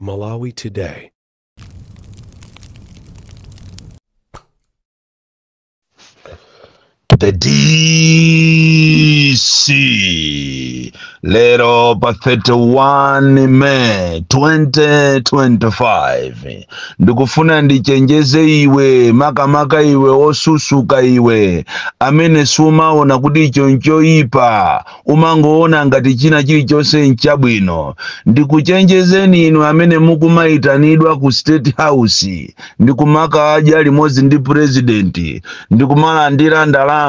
Malawi Today. The DC lero pa 31 May 2025, ndikufuna ndichenjeze iwe, makamaka iwe osusuka, iwe amene sumaona kuti icho nchoyipa, umangoona ngati china chilichonse nchabwino. Ndikuchenjezeni inu amene mukumayitanidwa ku State House ndikumakadya limodzi ndi president, ndikumalandira ndalama,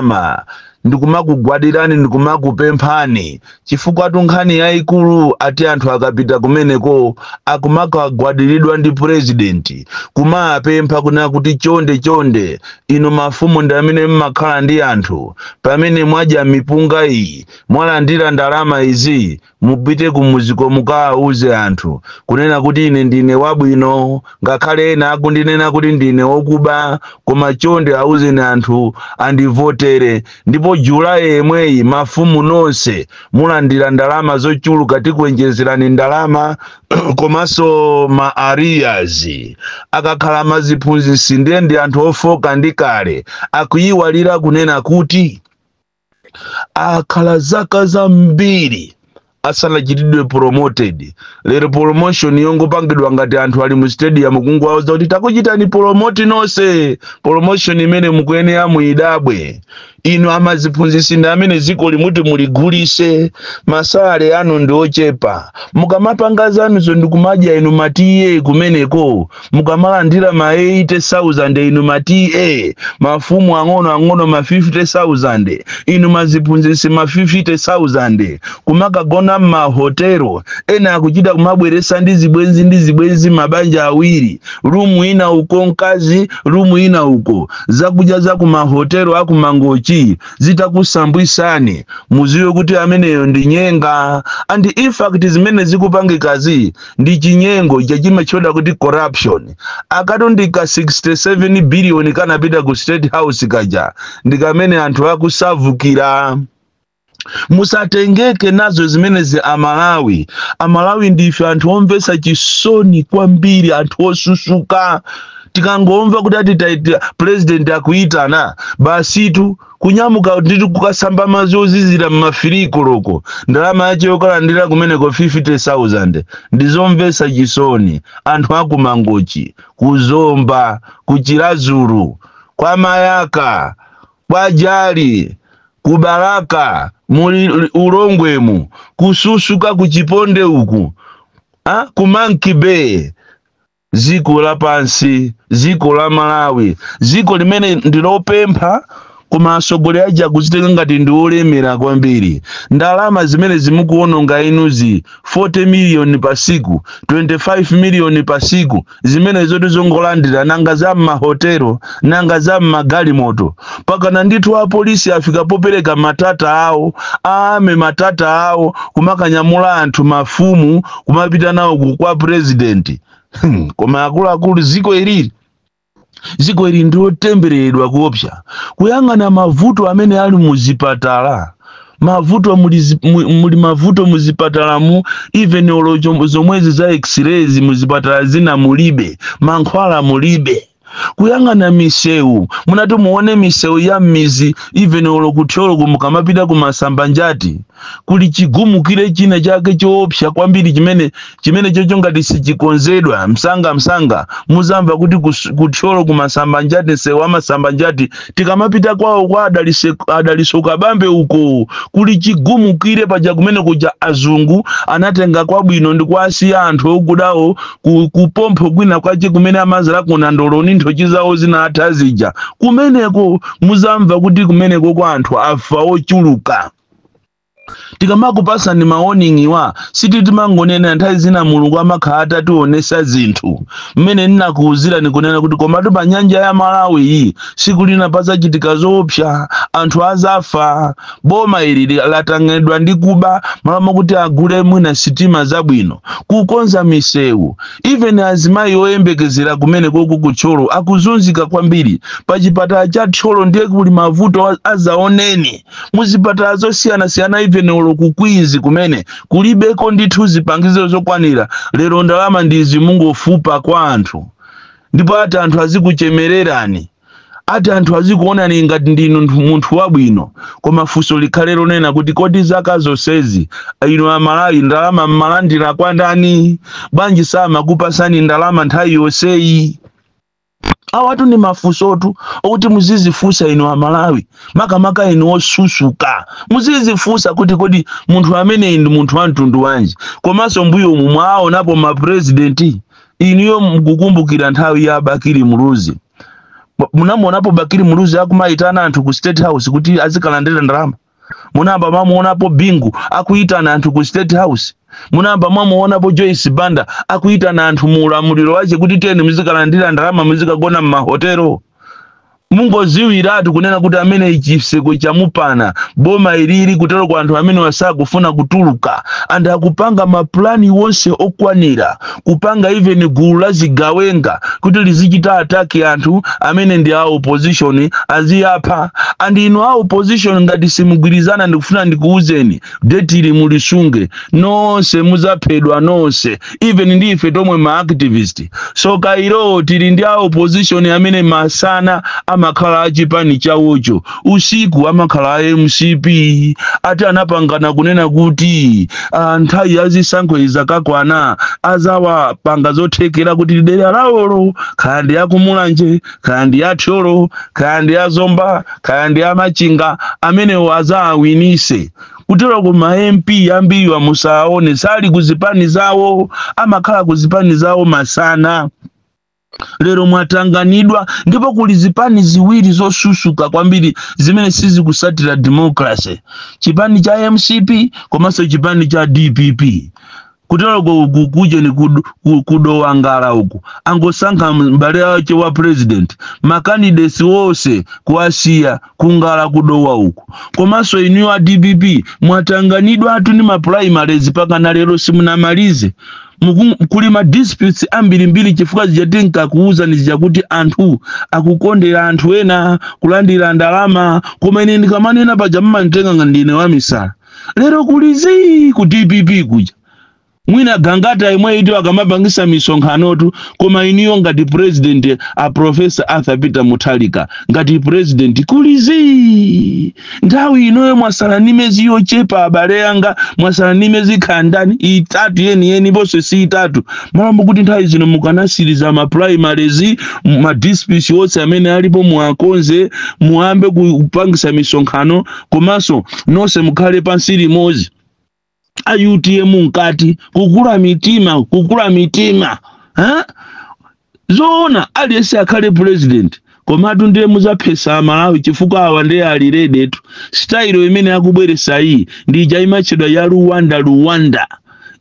ndikumakugwadirani, ndikumakupemphani, chifukwa nkhani yayikulu ati anthu akapita kumeneko akumakagwadiridwa ndi president, kumapempha kunena kuti chonde chonde, inu mafumu ndi amene mmakhala ndi anthu, pamene mwadya mipunga iyi, mwalandira ndalama izi, mupite kumuziko mukawauze anthu kunena kuti ine ndine wabwino, ngakhale ena akundinena kuti ndine wokuba, koma chonde auzeni anthu andivotere. Ndipo Julayi yemweyi mafumu nonse mulandira ndalama zochuluka, tikuonjezerani ndalama komanso ma arrears. Akakhala maziphunzitsi ndiye ndi anthu ofoka ndi kale, akuyiwalira kunena kuti akhala zaka zambiri asanachitidwe promoted. Lero promotion yongopangidwa ngati anthu ali mu stadium, kungowauza kuti takuchitani promote nonse. Promotion imene mukuyenera muidabwe inu amaziphunzitsi ndi amene ziko limuti muligulise. Ma salary anu ndi ochepa, mukamapanga zanuzo ndikumadya inu ma TA kumeneko, mukamalandira ma 80,000 inu ma TA, mafumu ang'ono ang'ono ma 50,000, inu maziphunzitsi ma 50,000, kumakagona m'mahotelo. Ena akuchita kumabweresa ndi zibwenzi ndi zibwenzi, mabanja awiri, room ina uko mkazi, room ina uko. Zakudya za kumahotelo akumangochi zitakusambwisani, muziwe kuti ameneyo ndi nyenga. And in fact zimene zikupangikazi ndi chinyengo chachimatchedwa kuti corruption. Akatundika 67 billion kanapita ku State House kaja ndi kamene anthu akusavukira. Musatengeke nazo zimenezi Amalawi. Amalawi ndife anthu omvetsa chisoni kwambiri, anthu osusuka. Tikangomva kuti ati president akuyitana, basitu kunyamuka nditi kukasamba madzi ozizira mmafiriko loko, ndalama yache yokalandira kumeneko 50,000. Ndizomvetsa chisoni. Anthu akumangochi, kuzomba, kuchiradzulu, kwa Mayaka, kwa Jali, kubalaka, muli Ulongwemu, kususuka, kuchiponde uku, ku Monkey Bay. Ziko lapansi, ziko la Malawi, ziko limene ndilopempha, koma atsogoleri aja kuzitenga ngati ndi olemera kwambiri. Ndalama zimene zimukuononga inuzi, 40 miliyoni pasiku, 25 miliyoni pasiku, zimene zoti zongolandira, nanga za mmahotelo, nanga za mmagalimoto? Pakana ndithu apolisi afika popereka matata awo, aame matata awo, kumakanyamula anthu mafumu kumapita nawo kwa president. Koma akuluakulu, ziko ilili, ziko ili ndilotembereredwa kuopsa. Kuyang'ana mavuto amene ali muzipatala, mavuto muli, muli mavuto muzipatalamu. Even olo zomwezi za x-rays muzipatala zina mulibe, mankhwala mulibe. Kuyang'ana misewu, munati muone misewu ya m'mizi, even olo kuthyolo mukamapita kumasamba njati, kuli chigumukire china chake choopsa kwambiri chimene chocho ngati sichikonzedwa msanga msanga, muzamva kuti kuthyolo kumasamba njati, msewu wamasamba njati, tikamapita kwawo kwa Adaliso Kabambe uko, kuli chigumukire paja kumene kuja azungu anatenga kwabwino ndi kuasiya anthu okudawo kupompho kwina kwache kumene amazala kuna ndoloni, nthochi zawo zinatha zija. Kumeneko muzamva kuti kumeneko kwa anthu afa ochuluka. Tikamakupasani ma warning wa, siti timangonena. Nthawi zina Mulungu amakhala atationesa zinthu mmene ndinakuwuzirani kunena kuti komatu pa nyanja ya Malawi iyi siku lina pazachitika zoopsa, anthu azafa. Boma ili latang'edwa ndi kuba. Malamo kuti agule mwina sitima zabwino, kukonza misewu, even azimayi oyembekezera kumene koku kuthyolo akuzunzika kwambiri. Pa chipatala cha Thyolo ndiye kuli mavuto azaoneni, muzipatala zosiyanasiyana, even Even olo ku Queens kumene kulibeko ndithu zipangizo zokwanira. Lero ndalama ndizi mungofupa kwa anthu, ndipo ati anthu azikuchemererani, ati anthu azikuonani ngati ndinu munthu wabwino. Koma funso likhale lonena kuti, kodi zaka zonsezi inu Amalawi ndalama mmalandira kwa ndani? Bwanji samakupasani ndalama nthawi yonseyi? Awatu ndi mafunsotu okuti muzizifunsa inu Amalawi, makamaka inu osusuka. Muzizifunsa kuti, kodi munthu ameneyi ndi munthu wa mtundu wanji? Komanso mbuyo umu mwaonapo mapurezidenti? Inuyo mukukumbukira nthawi ya Bakili Muluzi, munamuonapo Bakili Muluzi akumayitana anthu ku State House kuti azikalandira ndalama? Munayamba mwamuonapo Bingu akuyitana anthu ku State House? Munayamba mwamuonapo Joyce Banda akuyitana anthu mu ulamuliro wace kuti tiyeni muzikalandira ndalama, muzikagona m'mahotelo? Mungoziwiratu kunena kuti amene chiseko chamupana boma ilili kutero kwa anthu amene wasakufuna kutuluka, anthu akupanga mapulani wonse okwanira kupanga even gulu la zigawenga kuti lizichita attack anthu amene ndi a opposition, aziyapha. And inu a opposition, ngati simugwirizana, ndikufuna ndikuwuzeni, date ili mulisunge, nonse muzaphedwa nonse, even ndi ife tomwe ma activist. So kairo tili ndi a opposition amene masana amakhala achipani chawocho, usiku amakhala a MCP. Ati anapangana kunena kuti nthawi ya zisankho izakakwana, azawapanga zothekera kuti dera lawolo, kaya ndi akumulanje, kaya ndi athyolo, kaya ndi azomba, kaya ndi amachinga, amenewo azawawinise. Kutero ku ma MP ambiri musaone sali kuzipani zawo, amakhala kuzipani zawo masana. Lero mwatanganidwa, ndipo kuli zipani ziwiri zosusuka kwambiri zimene sizikusatira democracy: chipani cha MCP komanso chipani cha DPP. Kutero kuje ni kudowangala uku angosankha m'bale wace wa president, ma candidates wonse kuwasiya kungala kudowa uku. Komanso inuyo a DPP mwatanganidwa atu ndi ma primaries, pakana lero simunamalize. Kuli ma disputes ambirimbiri, chifukwa zija tinkakuwuzani zija kuti anthu akukondera anthu ena kulandira ndalama. Koma ine ndikamanena paja mumanditenga nga ndine wamisala. Lero kuli zii ku DPP kuja, mwina Gangata imwe ito akamapangisa misonkhanotu. Koma iniyo ngati president, a Professor Arthur Peter Mutharika, ngati president, kulizi nthawi inoyo mwasala ndi miyezi yochepa. Abale anga, mwasala ndi miyezi khandani itatu yeniyeni, ponse si itatu. Malambo kuti nthawi zino mukanasiriza ma primaries, ma disputes onse amene alipo muakonze, muyambe kupangisa misonkhano, komanso nonse mukhale pansi limodzi a UTM mkati. Kukula mitima, kukula mitima, ha? Zoona aliyense akhale president? Komatu ndiye muzaphesa Amalawi, chifukwa awa ndiye ali ready tu. Style imene akubweresa iyi ndi ija imatchedwa ya Rwanda Rwanda,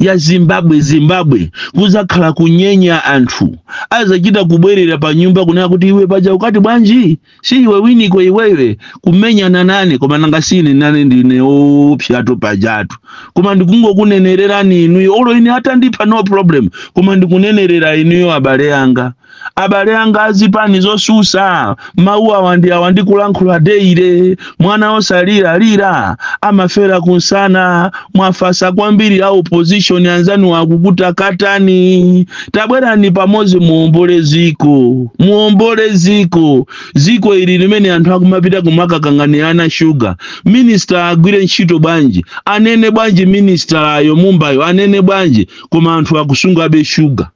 ya Zimbabwe Zimbabwe. Kuzakhala kunyenya anthu, azachita kubwerera pa nyumba kunena kuti, "Iwe paja ukati bwanji? Si iwe Winiko iwewe kumenyana nane?" Koma nanga sine nane ndine opyatu pajatu. Koma ndikungokunenererani inuyo, olo ine atandipha, no problem, koma ndikunenerera inuyo, abale anga, abale anga azipani zosusa. Mawu awa ndi awa ndikulankhula daily: mwana osalira lira amafera kunsana. Mwafasa kwambiri a opposition, anzanu akukutakatani. Tabwerani pamodzi, muombole ziko, muombole ziko. Ziko ili limene anthu akumapita kumakakanganirana shuga. Minister agwire ntchito bwanji? Anene bwanji minister ayo Mumbayo? Anene bwanji? Koma anthu akusungabe shuga,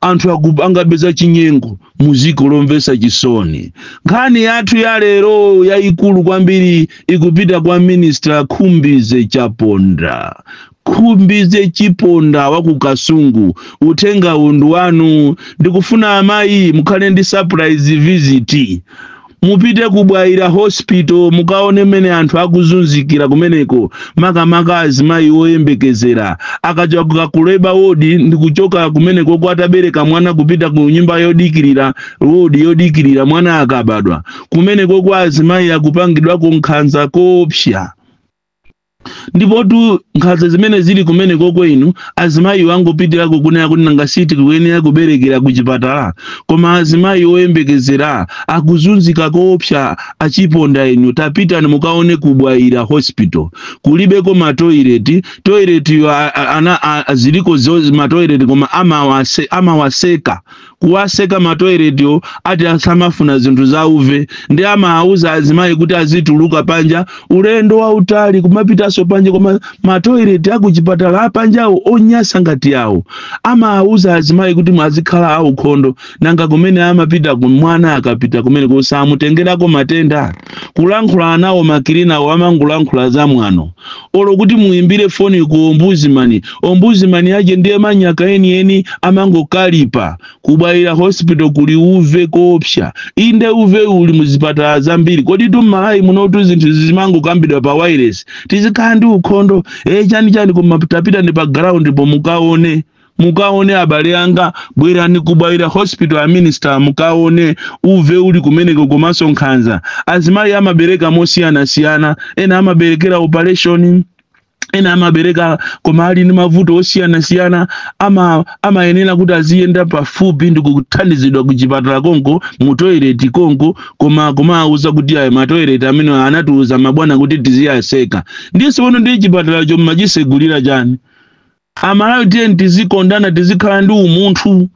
anthu akupangabeza chinyengo muziko lomvesa chisoni. Nkhani yathu ya lero yayikulu kwambiri ikupita kwa Minister Khumbize Chaponda. Khumbize Chiponda wa ku Kasungu, uthenga undu wanu. Ndikufuna amayi mukhale ndi surprise visit, mupite ku Bwaila Hospital, mukaone mmene anthu akuzunzikira kumeneko, makamaka azimayi oyembekezera akachoka ku labour ward ndikuchoka kumeneko kwatabereka mwana kupita ku nyumba yodikirira, ward yodikirira mwana akabadwa. Kumeneko kwa azimayi akupangidwako nkhanza koopsa. Ndipotu nkhanza zimene zili kumene koko inu, azimayi wangopitirako kunena kuti nanga siti kuyenera kuberekera kuchipatala, koma azimayi oyembekezera akuzunzika koopsa. Achiponda inu, tapitani mukaone ku Bwaila Hospital, kulibeko matoilet. Toilet yo ziliko matoilet, koma amawaseka, kuwaseka matoilet yo, ati asamafuna zinthu zauve. Ndi amawauza azimayi kuti azituluka panja ulendo wautali kumapitanso panja, koma matoilet akuchipatala apanjawo onyasa ngati awo. Amawauza azimayi kuti mwazikhala aukhondo. Nanga kumene amapita mwana akapita kumene kusamutengerako matenda? Kulankhula nawo ma cleaner wo, amangolankhula zamwano. Olo kuti muyimbire foni ku ombudsman, ombudsman yache ndiye manyaka enieni, amangokalipa. Ku Bwaila Hospital kuli uve koopsa. Inde, uve uli muzipatala zambiri. Kodi tum'Malawi munotu zinthu zimangokambidwa pa wireless, tizikhala ndi ukhondo, e chani chani, koma tapita ndi pa ground po mukaone, mukaone abale anga. Bwerani ku Bwaila Hospital, a minister, mukaone uve uli kumeneko komanso nkhanza. Azimayi amabereka mosiyanasiyana, ena amaberekera operation, ena amabereka koma ali ndi mavuto osiyanasiyana, amayenera kuti aziyenda pafupi ndi kuthandizidwa ku chipatala konko, mu toilet konko, koma kumawuza kuti ayi, matoilet amene anatiuza mabwana kuti tiziyaseka. Ndiye pano ndiye chipatalacho mmachisegulira chani? Amalawi, tiye tizikondana, tizikhala ndi umunthu.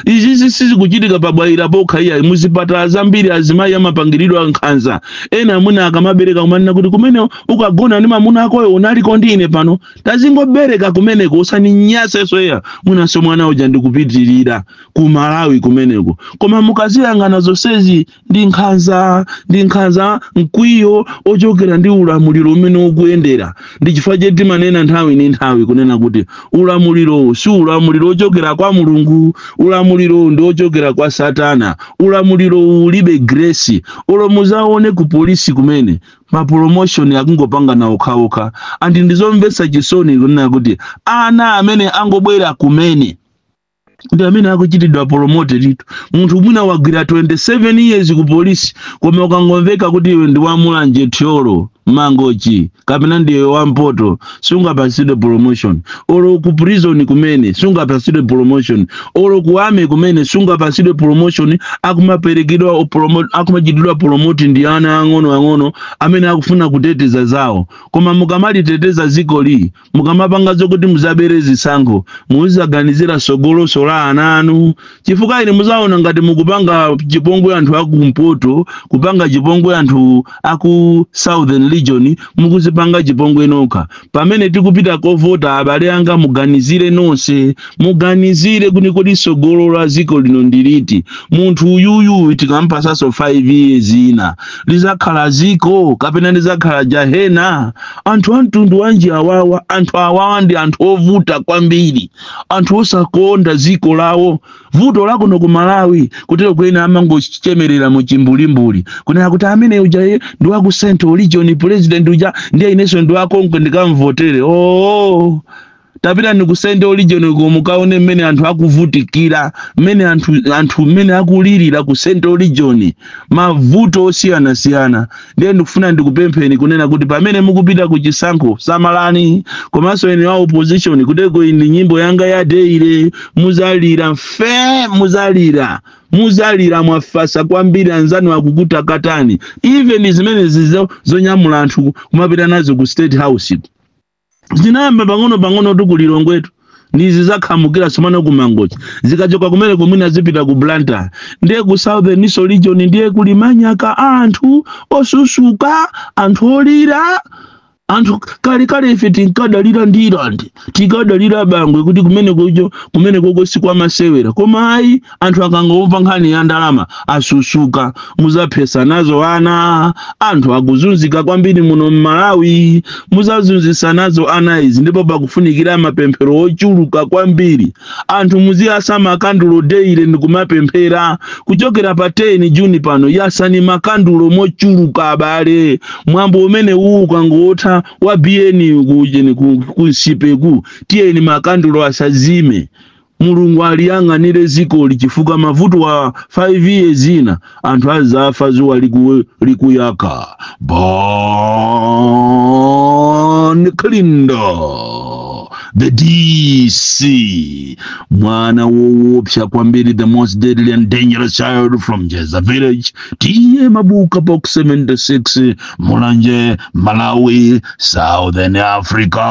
Izizi sizikuchitika pabwaira pokha iya, muzipatala zambiri azimayi amapangiridwa nkhanza. Ena amuna akamabereka kumanena kuti kumene ukagona ndi mamuna akoyo unaliko ndi ine pano, tazingobereka kumeneko, usaninyasenso iya, mwinanso mwana uja ndikupitirira ku Malawi kumeneko. Koma mukaziyang'ana zonsezi ndi nkhanza, ndi nkhanza, mkwiyo ochokera ndi ulamuliro umene ukuyendera. Ndi chifukwa chete timanena nthawi ndi nthawi kunena kuti ulamuliro si ulamuliro ochokera kwa Mulungu, ulamuliro ndi ochokera kwa Satana. Ulamuliro ulibe grace. Olo muzaone ku polisi kumene ma promotion akungopangana okhaokha. And ndizomvetsa chisoni kunena kuti ana amene angobwera kumene ndi amene akuchitidwa promote litu. Munthu mwina wagwira 27 years ku polisi, koma ukangomveka kuti iwe ndi wamulanje, Thyolo, Mangochi kapena ndiwe wampoto, sungapasidwe promotion. Olo ku prison kumene sungapasidwe promotion, olo ku army kumene sungapasidwe promotion. Akumaperekedwa akumachitidwa promote ndi ana ang'ono ang'ono amene akufuna kuteteza zawo. Koma mukamaliteteza dzikoli, mukamapanga zokuti muzabere zisankho, muzizaganizira sogoloso la ana anu, chifukwa ine muzaona ngati mukupanga chipongwe anthu akumpoto, kupanga chipongwe anthu aku Southern Region, mukuzipanga chipongwe nokha. Pamene tikupita kovota, abale anga, muganizire nonse, muganizire kuti kodi sogolo la dziko lino ndiliti? Munthu uyuyu tikampasaso 5 years ina, lizakhala ziko kapena lizakhala jahena? Anthu a mtundu wanji awawa? Anthu awawa ndi anthu ovuta kwambiri, anthu osakonda dziko lawo. Vuto lakuno ku Malawi kutero kwena amangochemerera mu chimbulimbuli kunena kuti amene uja ye ndi wa ku Central Region, president uja, ndiye inenso ndi wakonko, ndikamvotere. Oh, tapita ni ku Central Region ko, mukaone mmene anthu akuvutikira, mmene anthu mmene akulirira ku Central Region, mavuto osiyanasiyana. Ndiye ndikufuna ndikupempheni kunena kuti pamene mukupita ku chisankho, samalani. Komanso ine wa opposition, kuteko iyi ndi nyimbo yanga ya daily. Muzalira mfe, muzalira, muzalira. Mwafasa kwambiri, anzanu akukutakatani. Even zimene zizo zonyamula anthu kumapita nazo ku State House zinayamba pang'ono pang'ono tu kulilongwetu, ndizi zakhamukira somano ku Mangochi, zikachoka kumene kumwina zipita ku Blantyre, ndiye ku Southern Region, ndiye kuli manyaka, anthu osusuka, anthu olira. Anthu kalekale ife tinkadalira Ndirande, tinkadalira Bangwe, kuti kumene kucho, kumene koko sikwamasewera. Koma ayi, anthu akangomva nkhani ya ndalama asusuka. Muzaphesa nazo ana. Anthu akuzunzika kwambiri muno mMalawi, muzazunzisa nazo ana izi. Ndipo pakufunikira mapemphero ochuluka kwambiri. Anthu muziyasa makandulo daily ndikumapemphera. Kuchokera pa 10 Juni pano, yasani makandulo mochuluka, abale. Mwambo umene uwu ukangotha wa BN kucheni ku Nsipeku, tiyeni makandulo asazime. Mulungu aliyang'anire zikoli, chifukwa mavuto wa 5 years ina anthu azafa zuwa likuyaka. Bon Kalindo, the DC, mwana woopsa kwambiri, the most deadly and dangerous child from Jeza village, T/A Mabuka, Box 76, Mulanje, Malawi, Southern Africa.